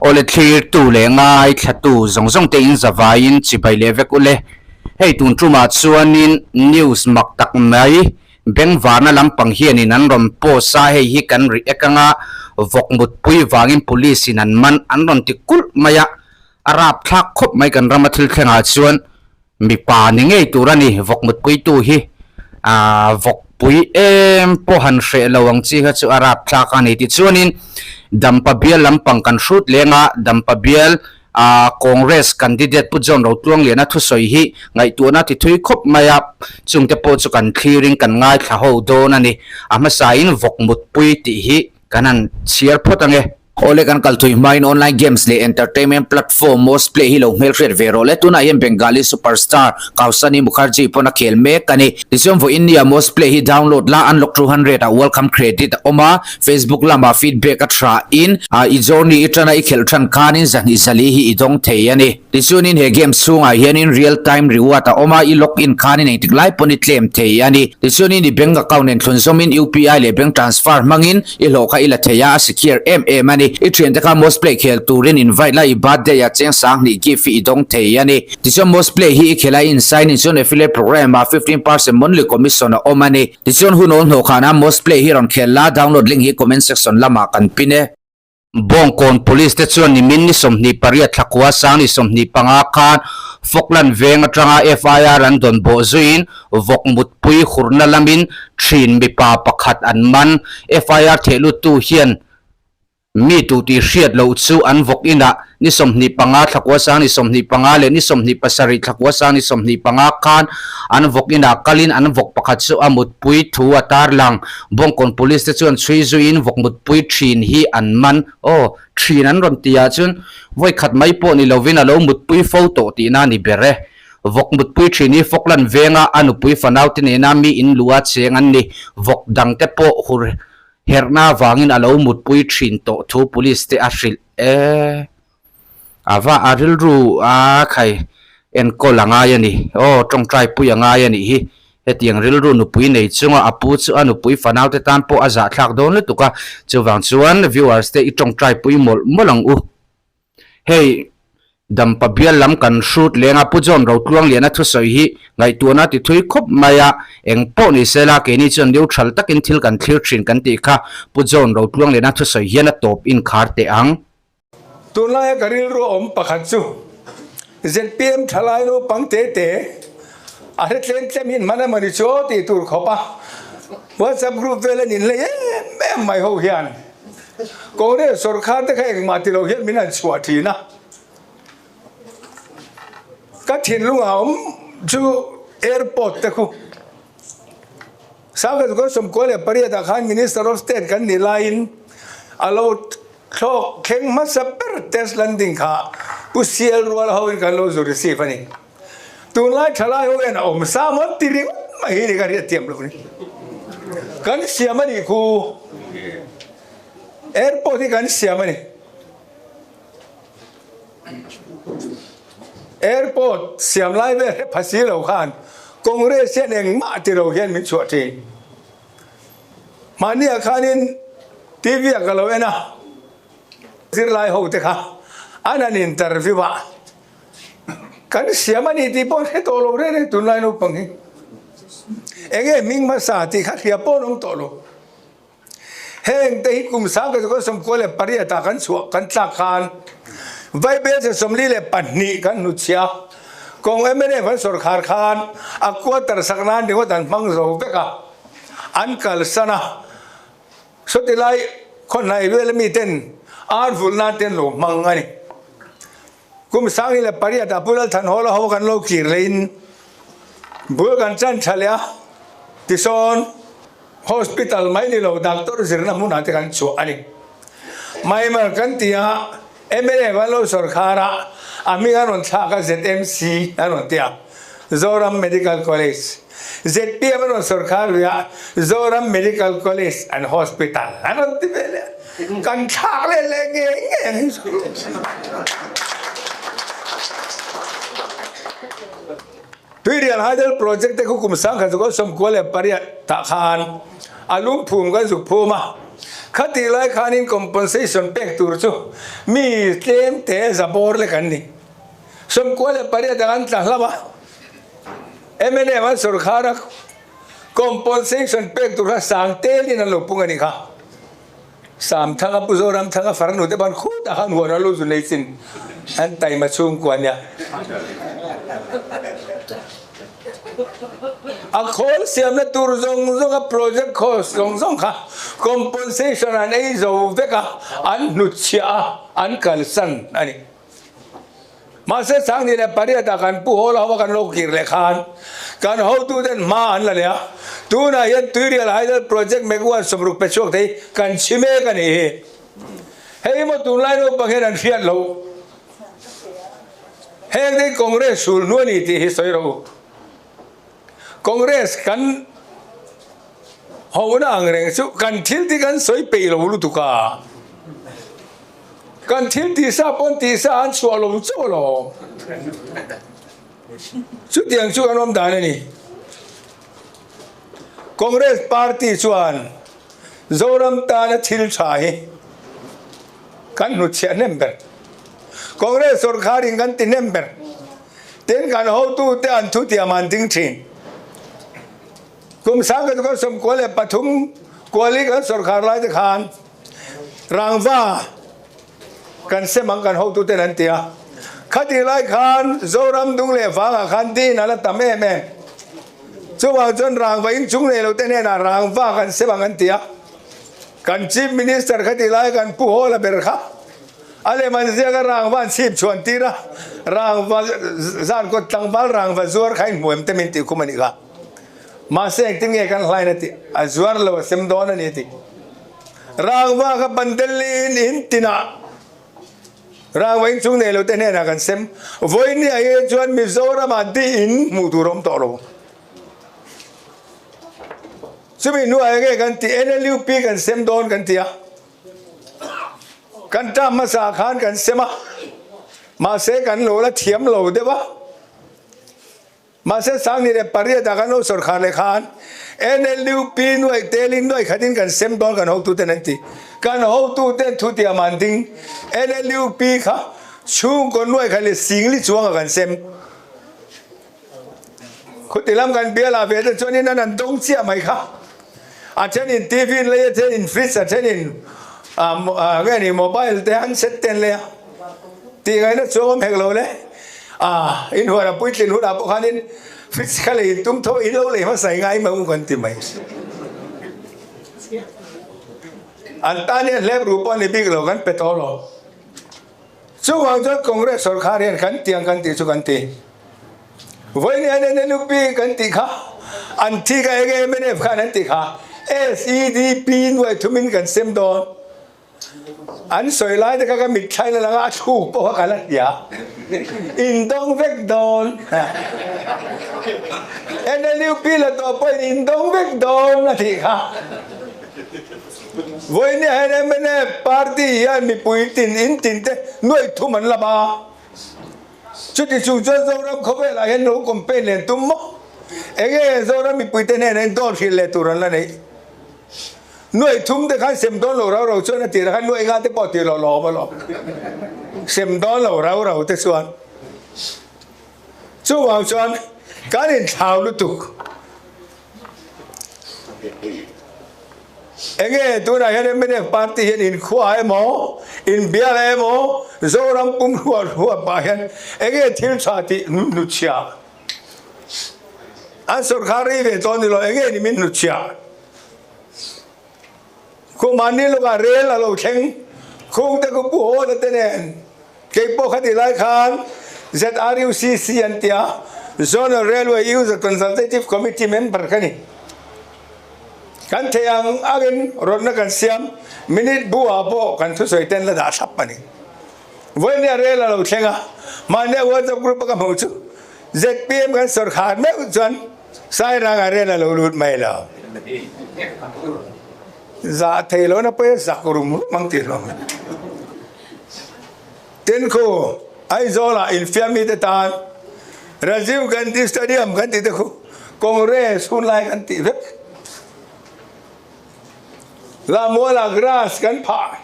Awle thlirtu leh ngaithlatu zawng zawng te in zavaiin chibai leh vek ule. Hei tun tumah chuanin news mak tak mai bengvarna lampang hianin an rawn post a, hei hi kan react anga vawk mutpui vangin police in an man an rawn ti kulh mai a, a rapthlak khawp mai kan rama thil thlengah chuan. Mipa ni ngei tur a ni, vawk mutpuitu hi aah vawkpui em pawh han hreh lo ang chi kha chu a rapthlak a ni. Tichuanin Dampa bial lampang kan hrut leng a, Dampa bial aah Congress candidate Pu John Rotluangliana thusawi hi ngaihtuahna ti thui khawp mai a, chungte pawh chu kan thlirin kan ngaithla ho dawn a ni. A hmasain vawk mutpui tih hi kan han chhiar phawt ang e. Awle kan kal thui hmain online games leh entertainment platform Mostplay hi lo hmelhriat ve rawh le. Tunah hian Bengali superstar Kausani Mukherjee pawn a khel mek a ni. Tichuan vawiin nia Mostplay hi download la unlock 200 ah welcome credit a awm a, Facebook lamah feedback a tha in i journey i tana i khelh than khanin zahnih zali hi i dawng thei a ni. Tichuanin he game chhungah hianin real time reward a awm a, i log in khanin engtik lai pawn i claim thei a ni. Tichuanin i bank account nen thlunzawmin UPI leh bank transfer hmangin I hlawh kha i la thei a, a secure em em a ni. I thiante kha Mosplay khel turin invite la, i birthday ah cheng sanghnih gift hi i dawng thei a ni. Tichuan Mosplay hi i khel a, i in sign in chuan affiliate program ah 15% monthly commission a awm a ni. Tichuan hun awl hnawh khanah Mosplay hi rawn khel la, download link hi comment section lamah kan pin e. Bawngkawn Police te chuan nimin ni 28 thlakua sang ni 25 khan Falkland veng atanga FIR an dawn bawh zuiin Vawk mutpui hurna lamin thin mipa pakhat an man. FIR thehluttu hian mi tu tih hriat loh chu an vawk inah ni 25 thlakua sang ni 25 leh ni 27 thlakua sang ni 25 khan an vawk inah kalin an vawk pakhat chu a mutpui thu a tarlang. Bawngkawn Police te chuan chhui zuiin vawk mutpui thin hi an man. Aw, thin an rawn tihah chuan vawikhat mai pawh ni lovin a lo mutpui fo tawh tihna a ni ber e. Vawk mutpui thin hi Falkland venga a nupui fanaute nena mi in luh a cheng an ni. Vawk dangte pawh hur herhna avangin a lo mutpui thin tawh thu police te a hrilh e. A va a rilru a khai enkawl a ngai a ni. Aw tawngtai pui a ngai a nih hi. Hetiang rilru nupui nei chunga a pu chu a nupui fanaute tan pawh a zahthlak dawn lutuk a. Chuvang chuan viewers te i tawngtai pui mawlh mawlh ang u. Hei Dampa bial lam kan hrut leng a, Pu John Rotluangliana thusawi hi ngaihtuahna ti thui khawp mai a, eng pawh ni se la keini chuan neutral takin thil kan thlir thin kan tih kha Pu John Rotluangliana thusawi hian a tawp inkhar teh ang. Tunlaia ka rilru a awm pakhat chu zpm thalai naupang te te a hre tlem tlem hi hman emawni chu aw tih tur khawp a WhatsApp group vel an inlei em em mai ho hian Congress sorkar te kha engmah ti lo hian min han chhuah thin a, ka thinlungah awm chu airport te khu Sangkhat 18 ah khan Minister of State kan nih laiin a lo thlawk thleng hmasa ber test landing kha Pu CL Ruala hoin kan lo zu receive a ni. Tunlai thalai ho hian a awm sa maw ti ringawt mai hi ni ka hriat thiam loh ni. Kan siam a nih khu. Airport hi kan siam a ni. Airport siam lai vel he phasi lo khan Congress hian engmah ti lo hian min chhuah thin. Mahni ah khanin TV ah ka lo en a, zirlai ho te kha an han interview a, Kan siam a ni tih pawh hre tawh lo reng reng tunlai naupang hi. Enge hming hmasa tih kha hria pawh an awm tawh lo. Heng te hi kum sang ka chuan 98 ah kan chhuah kan tlak khan Vaibel 42 kan hnuchhia kawng mnf an sawrkhar khan a quarter sak nan ringawt an hmang zo vek a, an kalsan a. Sawti lai khaw hnai vel ami ten ar vulh nan te an lo hmang a ni. Kum 2008 ah Pu Lalthanhawla ho kan lo kir leiin bul kan chan tha leh a, tisawn hospital mai ni lo doctor zirna hmunah te kan chhuah a ni. Maimal kan ti a, mla an lo sawrkhar a, a hming an rawn thlak a ZMC an rawn ti a, Zoram Medical College. Zpm an rawn sawrkhar lui a, Zoram Medical College and Hospital an rawn ti ve leh a. Kan thlak leh leh ngei ngei ang hi chu. Tuirial Hydel Project te khu kum 1998 tah khan a lungphum kan zuk phum a. Khatih lai khanin compensation pek tur chu mi tlem te za bawr lek an ni. 98 ang an tla hlauh a, mnf an sawrkhar a compensation pek tur kha sang telin an lo pung a nih kha. Samthanga Pu Zoramthanga farnu te ban khutah khan huan a lu zu nei chin an taima chhungkua nia. A khawl siamna tur zawng zawng a project cost zawng zawng kha compensation an ei zo vek a, an hnutchhiah a, an kalsan a ni. Mahse 2008 ah kan Pu Hawla ho a kan lo kir leh khan kan hotuten hma an la leh a, tunah hian Tuirial Hydel Project megawatt 60 pe chhuak thei kan chhi mek a nih hi. Hei maw tunlai naupang hian an hriat loh. Heng te hi Congress sul hnu a ni tih hi sawi rawh u. Congress kan hona ang reng chu kan thil te kan sawi peih lo lutuk a, kan thil tihsa pawn tihsa an chhuah lo chauh alawm. Chutiang chu kan awm dan a ni. Congress party chuan Zoram tana thil tha hi kan hnutchhiah hnem ber. Congress sawrkharin kan ti hnem ber. Tin, kan hotute an thutiam an ding thin. Kum 1993 kuali kan sawrkhar lai te khan rangva kan sem ang kan hotuten an ti a. Khatih lai khan Zoram dung leh vangah khan din a la tam em em. Chuvang chuan rangva inchung nei lo te hnenah rangva kan sem ang an ti a. Kan Chief Minister khatih lai kan Pu Hawla ber kha A lem an ziak a, rangva an chhip chhuan tir a, rangva zan kawt tlangval rangva zuar kha in hmu em te min tih khum a nih kha. Mahse engtin nge kan hlain a tih, a zuar lo a sem dawn a ni a ti. Rangva kha bandel in in tinah rangva in chung nei lo te hnenah kan sem. Vawiin ah hi chuan Mizoram ah di in hmuh tur a awm tawh lo. Chumi hnuah enge kan tih, NLUP kan sem dawn kan ti a. Kan term hmasa khan kan sem a, mahse kan lo la thiam lo deuh a. Mahse 2008 ah kan lo sawrkhar leh khan NLUP nuaih telin nuaih khatin kan sem dawn kan hotuten an ti. Kan hotuten thutiam an ding NLUP kha chhungkaw nuaih khat leh singli chuangah kan sem. Khuti lam kan bial ah ve te chuanin an an dawng chiah mai kha. A thenin TV an lei a, thenin fridge a, thenin nge ni mobile te handset te an lei a. Tih ngaihna chuang awm hek lo le. In huan a puitlin hunah pawh khanin fridge kha lei in tum tho in lo lei hmasa i ngai mai u kan ti mai. An tan hian hlep ru pawh a ni bik lo kan pe tawh lo. Chuvang chuan Congress sawrkhar hian kan tiang kan tih chu kan ti. Vawiin hian NLUP kan tih kha an thi kha enge mnf khan an tih kha SEDP nuai thumin kan sem dawn. An sawi lai te kha ka mitthlain a lang a, a thluk pawh kha ka la hria. Indawng vek dawn. NLUP la tawh pawhin indawng vek dawn a tih kha. Vawiin hian mnf party hian mipui tin in tin te nuai thum an la ba. Chuti chung chuan Zoram khawvelah hian lo campaign len tum maw? Enge Zoram mipui te hnenah hian dawr hrilh leh tur an la neih? Nuai thum te khan sem dawn lo rau rau chuan a tirah khan nuai nga te pawh tih loh lawm alawm. Sem dawn lo rau rau te chuan. Chuvang chuan kan inthlau lutuk. Enge tunah hian mnf party hian inkhua emaw, inbial emaw, Zoram pum hruah hruah pah hian enge thil tha tih hnutchhiah? An sawrkar rei ve tawh a ni lo, enge ni min hnutchhiah? Khumah ni lawkah rel a lo thleng, khungte khu Pu Hawla te nen kei pawh kha ti lai khan ZRUCC an ti a, Zonal Railway User Consultative Committee member ka ni. Kan theih ang angin rawtna kan siam, minute bu ah pawh kan thusawi ten la dah thlap a ni. Vawinia rel a lo thleng a, mahnia WhatsApp group a ka hmuh chu zpm kan sawrkhar meuh chuan Sairanga rel a lo lut mai lo. Zah thei lo na pawh zak rum rum ang tih hlawm. Tin khu Aizawlah infiam mite tan Rajiv Gandhi Stadium kan tih te khu Congress hun lai kan tih vek. Lammualah grass kan phah.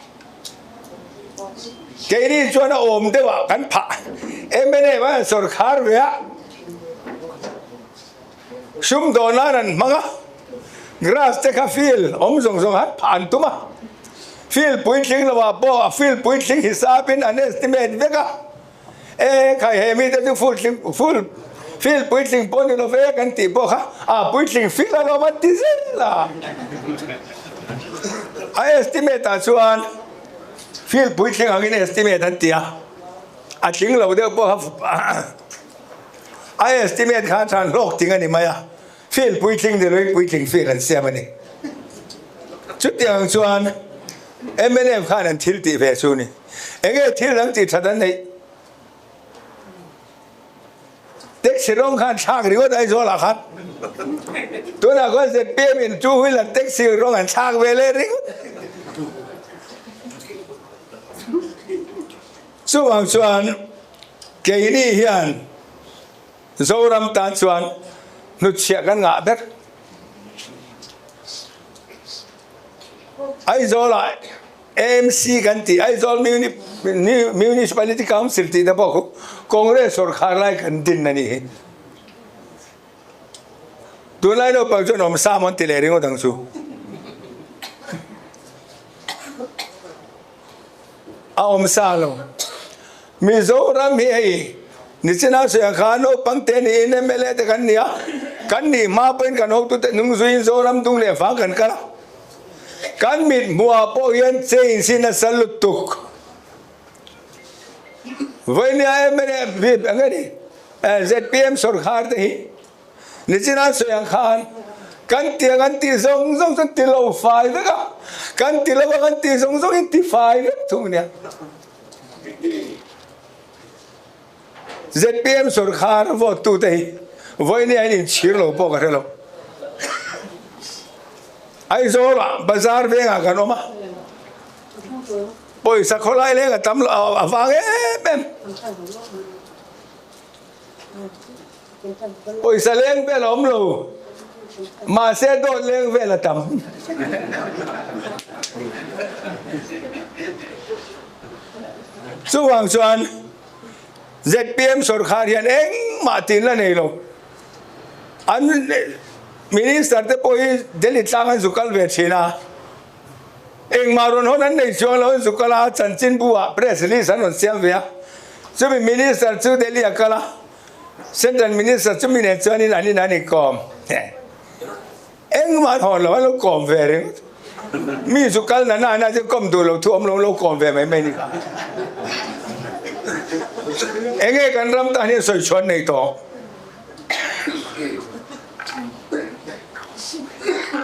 Keini chuan a awm deuhah kan phah. Mnf an sawrkhar ve a, sumdawn nan an hmang a, grass te kha field awm zawng zawng han phah an tum a. Field puitling lovah pawh a field puitling hisapin an estimate vek a. E khai he mite chu full tling full field puitling pawh ni lo ve kan tih pawh kha a puitling field a lawm an ti zel a. A estimate ah chuan field puitling angin estimate an ti a, a tling lo deuh pawh kha a estimate khan than hlawk ting a ni mai a, field puitling ni loin puitling field an siam a ni. Chutiang chuan mnf khan an thil tih ve chu a ni. Enge thil dang tih that an neih? Taxi rawng khan thlak ringawt Aizawl ah khan. Tunah khuan zpm in two wheeler taxi rawng an thlak ve leh ringawt. Chuvang chuan keini hian Zoram tan chuan hnutchhiah kan ngah ber. Aizawl ah AMC kan tih Aizawl Municipality Council tih te pawh khu Congress sawrkhar lai kan din a nih hi. Tunlai naupang chuan awm sa maw an ti leh ringawt ang chu. A awm sa lo. Mizoram hi hei nichina sawi ang khan naupang te niin mla te kan ni a, kan nih hma pawhin kan hotute hnung zuiin Zoram dung leh vang kan kal a. Kan mit hmuhah pawh hian change hi nasa lutuk. Vawinia mla eng nge ni zpm sawrkhar te hi nichina sawi ang khan kan tiang an tih zawng zawng chuan ti lo fai vek a, kan ti lo a kan tih zawng zawng in ti fai vek thung nia. Zpm sawrkhar vote tute hi vawinia hian inchhir lo pawh ka hre lo. Aizawl ah bazar vengah kan awm a, pawisa khawlai leng a tam lo a vang em em. Pawisa leng vel a awm lo, mahse dawt leng vel a tam. Chuvang chuan zpm sawrkhar hian engmah tin la nei lo. An minister te pawh hi Delhi tlang an zu kal ve thin a, engmah rawn hawn an nei chuang lo, an zu kal a, chanchinbu ah press release an rawn siam ve a, chumi minister chu Delhi a kal a, central minister chumi nen chuanin an in an inkawm. Engmah an hawn lo, an lo kawm ve ringawt. Mi chu kal na na na chu kawm duh lo thu awm lo, lo kawm ve mai mai ni kha. Enge kan ram tan hian sawi chhuan nei tawh.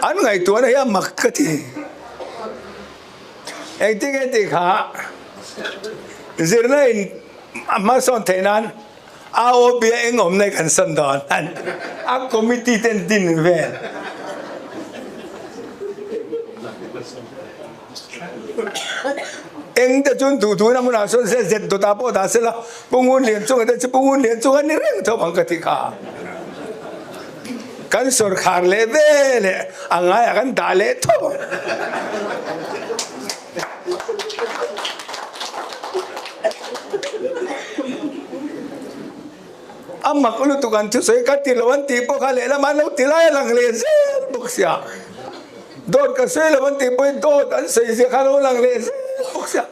An ngaihtuahna hi a mak ka ti. Engtin nge tih kha zirna in a hmasawn theih nan AOB a eng awm nei kan sawn dawn a committee ten din vel. Eng te chuan duh duhna hmunah sawn se zet dawtah pawh dah sela Pu Ngun Lian chunga te chu Pu Ngun Lian chunga ni reng tho ang ka ti kha. Kan sawrkhar leh ve leh a ngaiah kan dah leh tho ang. A mak lutuk an thusawi ka ti lo an tih pawh kha lehlam an lo ti lai a lang leh zel bawk sia. Dawt ka sawi lo an tih pawhin dawt an sawi zia kha a lo lang leh zel bawk sia.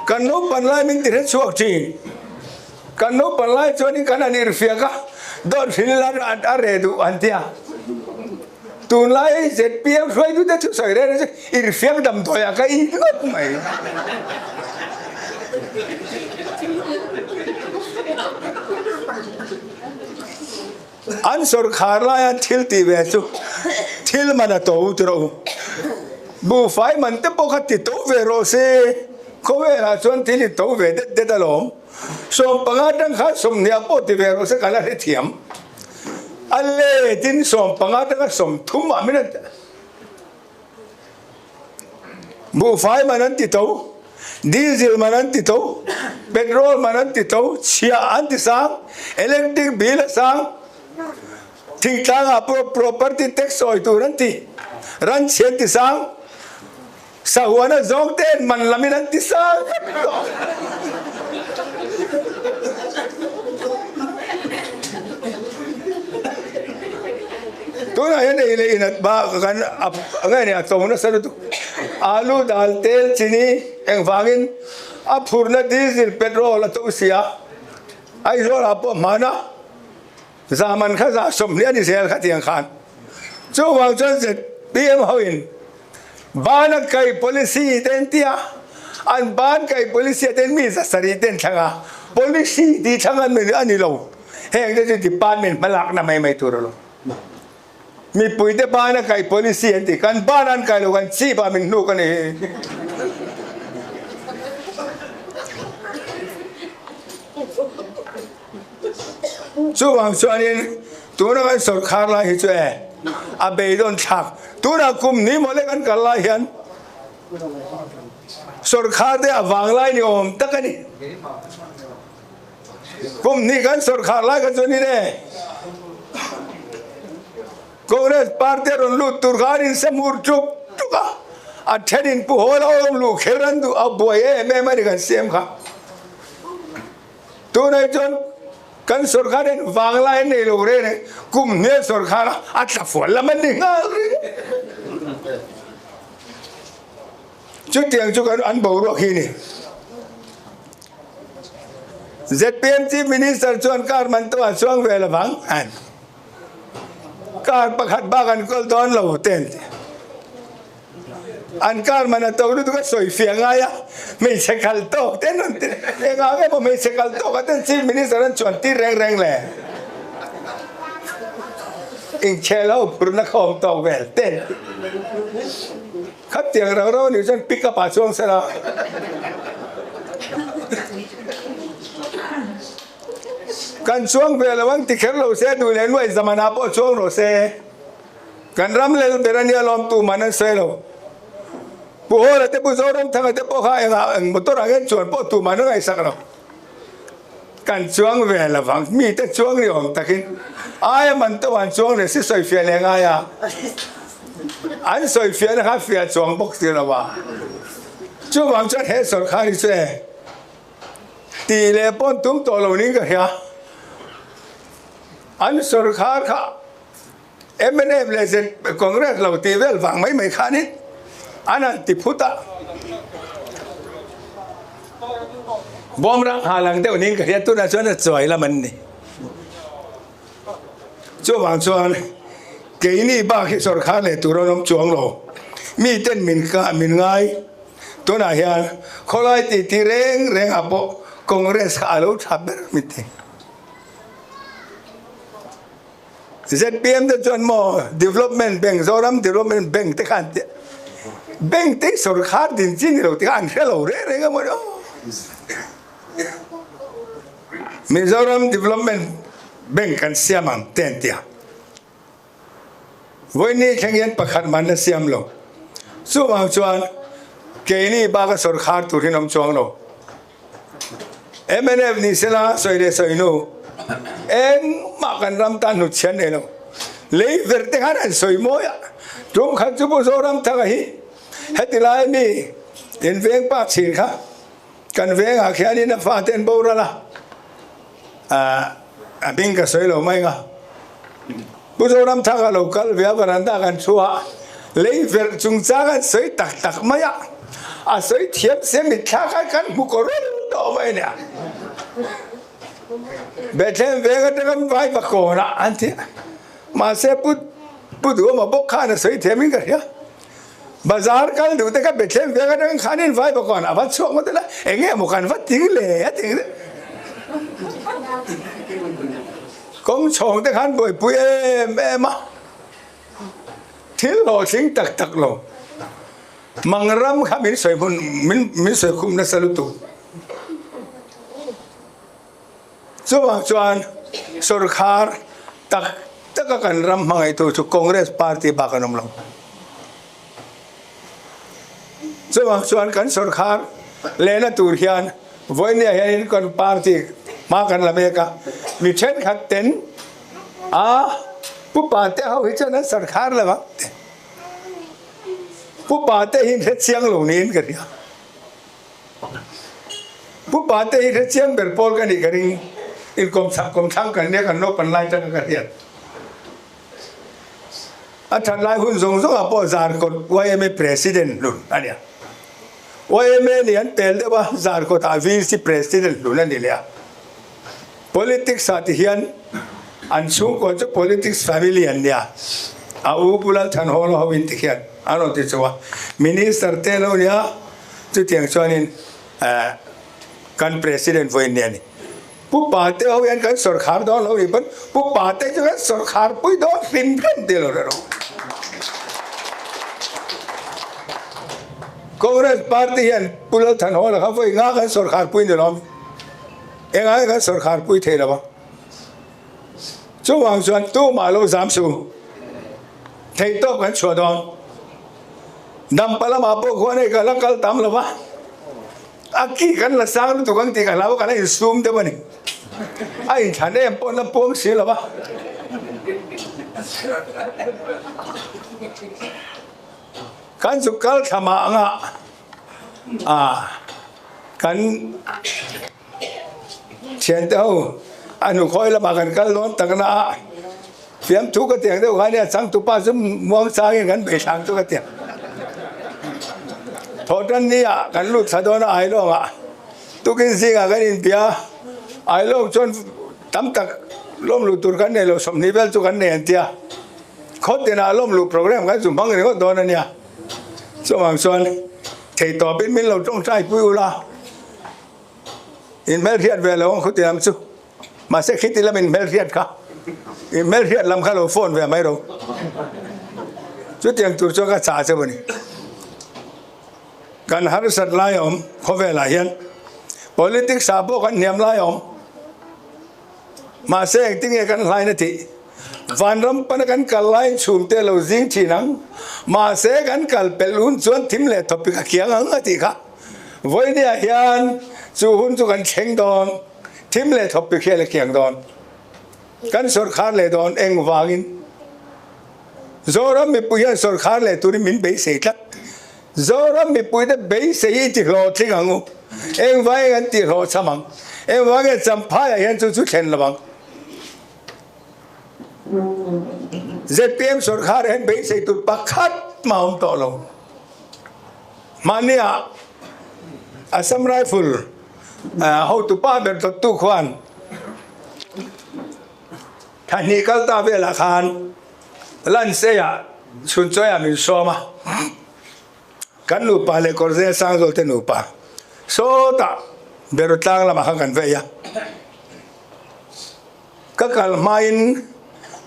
Kan naupan lai min ti hre chhuak thin. Kan naupan lai chuanin kan han irhfiak a, dawt hrilh a reh duh an ti a. Tunlai zpm hruaitute chu sawi reng reng chu irhfiak damdawiah ka in ngawt mai. An sawrkhar laia thil tih ve chu thil man a to ti rawh u. Buhfai man te pawh kha ti to ve rawh se, khawvelah chuan thil i to ve det det alawm. 15 tang khan 20 pawh ti ve rawh se ka la hrethiam. A letin 15 atanga 30 ah min an buhfai man an ti to, diesel man an ti to, petrol man an ti to, chhiah an ti sang, electric bill a sang, thingtlangah pawh property tax sawi tur an ti, ran chhi an ti sang. Sahuana zawng te'n man lamin an ti sang vek tawh. Tunah hian ei leh in a bak kan a nge ni a to nasa lutuk. Alu dal tel chini engvangin a phurna diesel petrol a to si a, Aizawlah pawh hmana Zaman kha zah 20 a ni zel kha tiang khan. Chuvang chuan zpm hoin ban a kai policy te an ti a, an ban kai policy ah ten mi 700 ten thlang a, policy tih thlang an a ni lo. Heng te chu department hmalakna mai mai tur a lo. Mipui te ban a kai policy an ti, kan ban an kai lo kan chip ah min hnuk a ni. Chuvang chuanin tuna kan sawrkhar lai hi chu e a beidawn thlak. Tunah kum hnih mawle kan kal lai hian sawrkhar te a vang lai ni awm tak a ni. Kum hnih kan sawrkhar lai kha chuanin e Congress party a rawn lut tur kha an insamur tuk tuk a, a thenin Pu Hawla awm luh kher an duh a buai em em a ni kan siam kha. Tunah chuan kan sawrkar hian vanglai an nei lo reng reng, kum hnial sawrkar a tla fual lam an ni nghal reng. Chutiang chu kan an boruak hi ni. ZPM Chief Minister chuan car man tawh a chuang ve lovang an. Car pakhat bak an kawl dawn lo te an ti. An car man a to lutuk a sawi fiah ngai a, hmeichhe kal tawk te an rawn ti engah nge maw hmeichhe kal tawk ah ten Chief Minister an chuan tir reng reng le? Inkhel ho phurna kha awm tawk vel te an ti. Khatiang rau rau anih chuan pick up ah chuang sela. Kan chuang ve lo ang ti kher lo se duh leh nuai zamana pawh chuang rawh se. Kan ram lel ber a nia lawm tu man an sawi lo. Pu Hawla te Pu Zoramthanga te pawh kha engah eng motor ah hian chuan pawh tu man a ngaihsak lo. Kan chuang ve lo vang mi te chuang ni awm takin aia man to an chuang leh si sawi fiah leh ngai a. An sawi fiahna kha fiah chuang bawk si lo a. Chuvang chuan he sawrkhar hi chu e tih leh pawn tum tawh lo niin ka hria. An sawrkhar kha Mnf leh Z Congress lo tih vel vang mai mai khanin an han ti phut a, bawmrang ha lang deuh niin ka hria tunah chuan a chuai lam an ni. Chuvang chuan keini bak hi sawrkhar leh tur an awm chuang lo, miten min min ngai tunah hian khawlai tih tih reng reng ah pawh Congress kha a lo tha ber mi ti. Zpm te chuan maw Development Bank, Zoram Development Bank te kha an ti a, bank te hi sawrkhar din chi ni lo tih kha an hre lo reng reng a maw ni aw. Mizoram Development Bank kan siam ang te an ti a, vawiin thleng hian pakhat man la siam lo. Chuvang chuan keini baka sawrkhar tur hi an awm chuang lo. Mnf ni sela sawi leh sawi hnu engmah kan ram tan hnut chhian nei lo. Lei ver te khan an sawi mawi a, tum khat chu Pu Zoramthanga hi heti lai mi in veng pa chhin kha kan vengah khianin a fate an boral a, a hming ka sawi lo mai nga. Pu Zoramthanga lo kal ve a veranda kan thu a, lei verh chungchang an sawi tak tak mai a, a sawi thiam se mitthla khan kan hmu kaw reng tawh mai a nia. Bethlehem veng atanga vai va kawn a an ti a, mahse Pu Pu Duhawma bawk khan a sawi thiam in ka hria. Bazar kal duh te kha Bethlehem veng atang khanin vai va kawn a va chhuak ngawt ila, eng nge maw kan va ting le a ti. Kawng chhawng te khan buaipui em em a, thil hlawhtling tak tak lo. Mang ram kha min sawi hmun min min sawi khum nasa lutuk. Chuvang chuan sawrkhar tak taka kan ram hmangaihtu chu Congress party bak an awm lo. Chuvang chuan kan sawrkhar lehna tur hian vawinia hianin kan party hma kan la mek a, mi thenkhat ten a pupa te ho hi chuan an sawrkhar lo ang te. Pu Pate hi hre chiang lo niin ka hria. Pu Pate hi hre chiang ber pawl ka nih ka ring. Inkawmchhak kawmthlang kan nia kan naupan lai tanga ka hriat. A that lai hun zawng zawngah pawh Zarkawt yma President hlun a nia. Yma nih an pel deuh a, Zarkawtah VC President hlun a ni leh a. Politics ah ti hian an chhungkaw chu politics family an nia, a u Pu Lalthanhawla ho in ti khian an rawn ti chauh a, Minister te lo nia chutiang chuanin kan President vawiin nia ni. Pu Pate ho hian kan sawrkhar dawn lo nih pawn Pu Pate chu kan sawrkhar pui dawn hrim hrim ti lo rawh. Congress party hian Pu Lalthanhawla kha vawi nga kan sawrkhar pui ni lawm. Engai kan sawrkhar pui thei lo a, chuvang chuan tumah lo zam su, thei tawp kan chhuah dawn. Dampa lamah pawh khuan hei ka la kal tam lo va, a ki kan la sang lutuk ang tih ka hlau a, ka la insum deuh a ni. A inthlan em pawh la puang si lo va. Kan chu kal thla mah anga a kan thiante ho a hnukhawi lamah kan kal dawn tak na a fiamthu ka tiang deuh kha nia changtupa chu muang changin kan bei thlang chu ka tiang thawhtan ni ah kan lut thla dawn a ailawng ah tukin zingah kan inbia ailawng chuan tam tak lawm luh tur kan nei lo 20 vel chu kan nei an tia khaw tinah lawm luh program kan zu hmang ringawt dawn a nia. Chuvang chuan thei tawpin min lo tawngtai pui ula, in hmelhriat ve lo ang khuti lam chu. Mahse khiti lam in hmelhriat kha, in hmelhriat lam kha lo phone ve mai ro. Chutiang tur chuan ka chah cheu a ni. Kan harsat lai a awm khawvelah hian, politics ah pawh kan hniam lai a awm. Mahse engtinge kan hlain a tih? Vanram pana kan kal laiin chhungte lo zing thin ang, mahse kan kal pelh hun chuan thim leh thawpik a kiang ang a tih kha. Vawinia hian chu hun chu kan thleng dawn, thim leh thawpik hian a kiang dawn. Kan sawrkhar leh dawn engvangin? Zoram mipui hian sawrkhar leh turin min beisei tlat. Zoram mipuite beisei hi ti hlawhtling ang u. Engvangin kan ti hlawhchham ang? Engvangin Champhaiah hian chu chu thlen lo ang? Zpm sawrkhar hian beisei tur pakhat mah awm tawh lo. Mahnia Assam Rifle hotupa ber dawttu khuan Thahnih kal ta velah khan Lanseiah chhunchawiah min sawm a, kan nupa leh Kawrzenga Sangzawl te nupa sawtah Beraw tlang lamah khan kan vei a. Ka kal hmain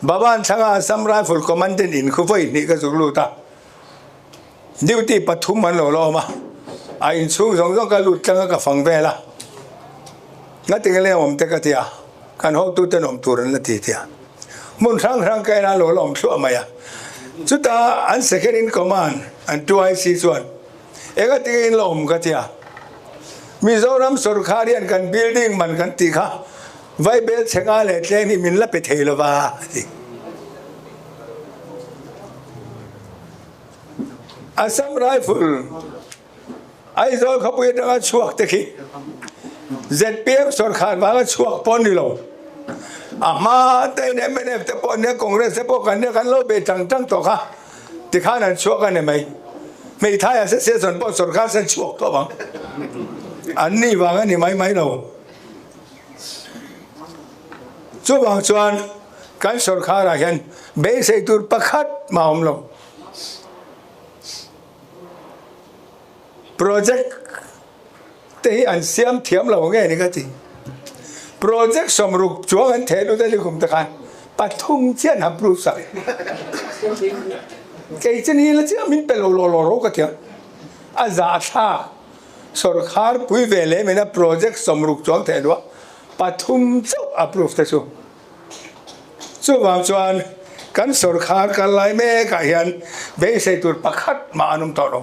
Baban thlanga Assam Rifle Commandant in khu vawi hnih ka zuk lut a, duty pathum an lo la awm a, a inchhung zawng zawng ka lut tlang a ka fang vel a, ngatinge leng awm te ka ti a. Kan hotuten awm tur an la ti tia hmun hrang hrang ka ena lo la awm thluah mai a. Chutah an second in command an 2IC chuan enga tinge in la awm ka tia Mizoram sawrkhar hian kan building man kan tih kha vaibel chhe nga leh tleng hi min la pe thei lova a ti. Assam Rifle Aizawl khawpui atanga chhuak te khi zpm sawrkhar vanga chhuak pawh ni lo. A hma te in mnf te pawh nia Congress te pawh kan nia kan lo bei tang tang tawh kha tikhan an chhuak a ni mai. Hmeithai Association pawh sawrkhar sen chhuak tawh ang. An ni vang a ni mai mai lo. Chuvang chuan kan sawrkharah hian beisei tur pakhat mah a awm lo. Project te hi an siam thiam lo nge ni ka ti. Project 60 chuang an theh lut a ni kum te khan pathum chiah an approve sak. Kei chu ni la chiah min pe lo law law ro ka thiam. A zahthlak sawrkhar pui ve leh min a project 60 chuang theh luah pathum chauh approve te chu. Chuvang chuan kan sawrkhar kal lai mekah hian beisei tur pakhat mah an awm tawh lo.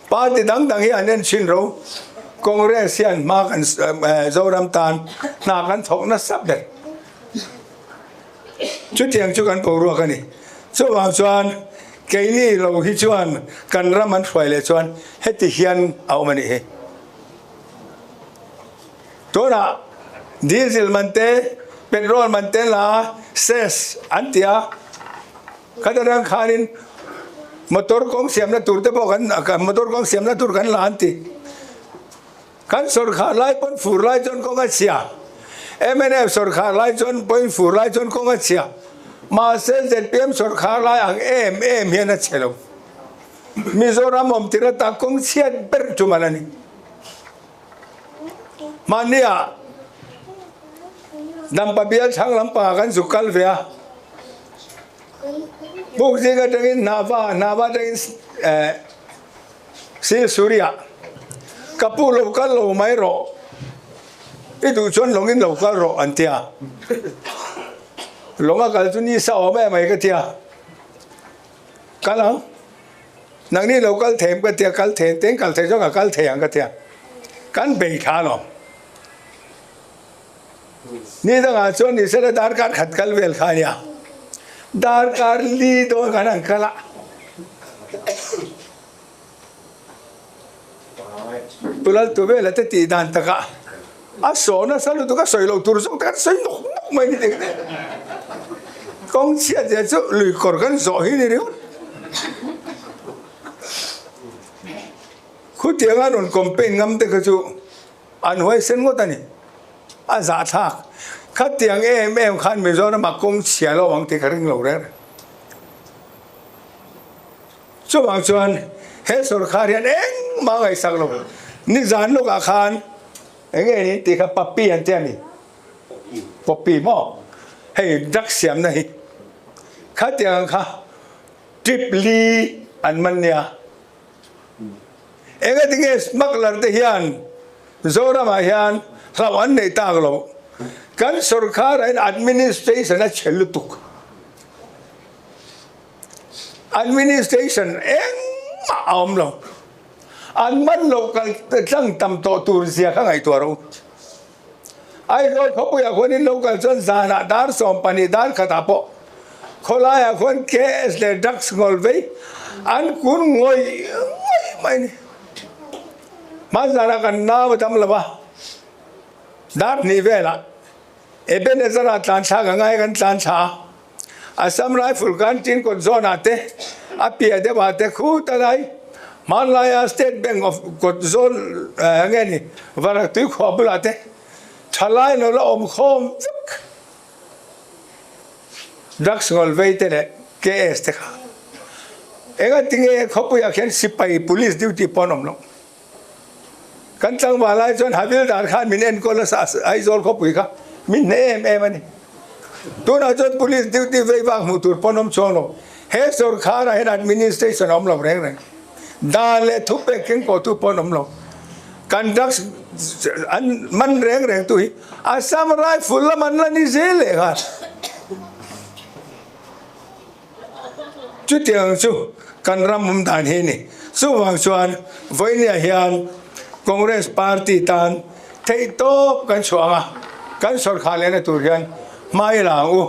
Party dang dang hi an en chhin ro. Congress hian hma kan Zoram tan hna kan thawk nasa ber. Chutiang chu kan boruak a ni. Chuvang chuan. Keini lo hi chuan kan ram an hruai leh chuan heti hian a awm a nih hi. Tunah diesel man te, petrol man te la cess an ti a, khata rang khanin motor kawng siamna tur te pawh kan motor kawng siamna tur kan la an ti. Kan sawrkhar lai pawn fur lai chuan kawng a chhia. Mnf sawrkhar lai chuan pawhin fur lai chuan kawng a chhia. Mahse zpm sawrkhar lai ang em em hian a chhe lo. Mizoram awm tir ata kawng chhiat ber tum a la ni. Mahnia Dampa bial chhang lampangah kan zuk kal ve a. Bukzing atangin Hnava, Hnava atangin eh, Sir Surya, Ka pu lo kal lo mai rawh, i duh chuan lawngin lo kal rawh an tia. Lawng a kal chu ni sa awm em mai ka tia. Kal ang, nangni lo kal thei em ka tia, kal thei teng kal thei chuan ka kal thei ang ka tia. Kan bei thla alawm. Ni dangah chuan ni sela darkar khat kal vel kha a nia. Darkar li dawn khan an kal a. Tulal tu vela te tih dan takah a saw nasa lutuk a sawi lo tur zawk te kan sawi nawk nawk mai ni dik te. Kawng chhiat zia chu lui kawr kan zawh hi ni ringawt. Khutianga rawn campaign ngam te kha chu An huaisen ngawt a ni. A zahthlak. Khatiang em em khan Mizoram a kawng chhia lo ang tih ka ring lo reng reng. Chuvang chuan he sawrkhar hian engmah ngaihsak lo. Nizan lawkah khan eng nge ni tih kha Puppy an ti a ni. Poppy maw? Hei drug siamna hi. Khatiang kha trip li an man nia. Engatinge smuggler te hian Zoramah hian hlauh an neih tak lo? Kan sorkharah hian administration a chhe lutuk. Administration engmah a awm lo. An man loh kal tlang tam tawh tur zia kha ngaihtuah rawh u. Aizawl khawpuiah khuanin lo kal chuan zanah dar 12 dar khatah pawh khawlaiah khuan KS leh drugs ngawl vei an kun ngawih ngawih mai a ni. Hman zanah kan nau a dam lo a, dar hnih velah Ebenezer-ah tlan thlak a ngai a kan tlan thla a, Assam Rifle Canteen kawt zawnah te a piah deuhah te khuta lai hmanlaia State Bank of kawt zawn nge ni Varak tuikhuah bulah te thalai lo la awm khawm vek drugs ngawl vei te leh KS te kha engatinge khawpuiah khian sipai police duty pawh an awm loh. Kan tlangval lai chuan Havildar khan min enkawl a Aizawl khawpui kha min hneh em em a ni. Tunah chuan police duty vei vak hmuh tur pawn awm chuang lo. He sawrkharah hian administration a awm lo reng reng. Dan leh thupek keng kawhtu pawn awm lo. Kan drugs an man reng reng tu hi Assam Rifle lam an la ni zel leh nghal. Chutiang chu kan ram awm dan hi a ni. Chuvang chuan vawinia hian Congress party tan theihtawp kan chhuah ang a, kan sawrkhar lehna tur hian hma i la ang u.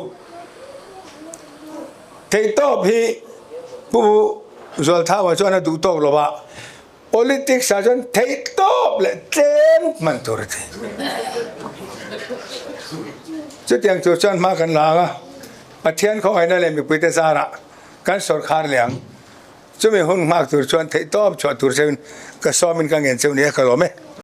Theihtawp hi Pu Zualthaua chuan a duh tawk lo va, Politics ah chuan theihtawp leh tlem hman tur a ti. Chutiang tur chuan hma kan la ang a, Pathian khawngaihna leh mipuite zarah kan sawrkhar leh ang. Chumi hun nghak tur chuan theihtawp chhuah tur cheuin ka sawmin ka ngen cheu nia ka lawm e.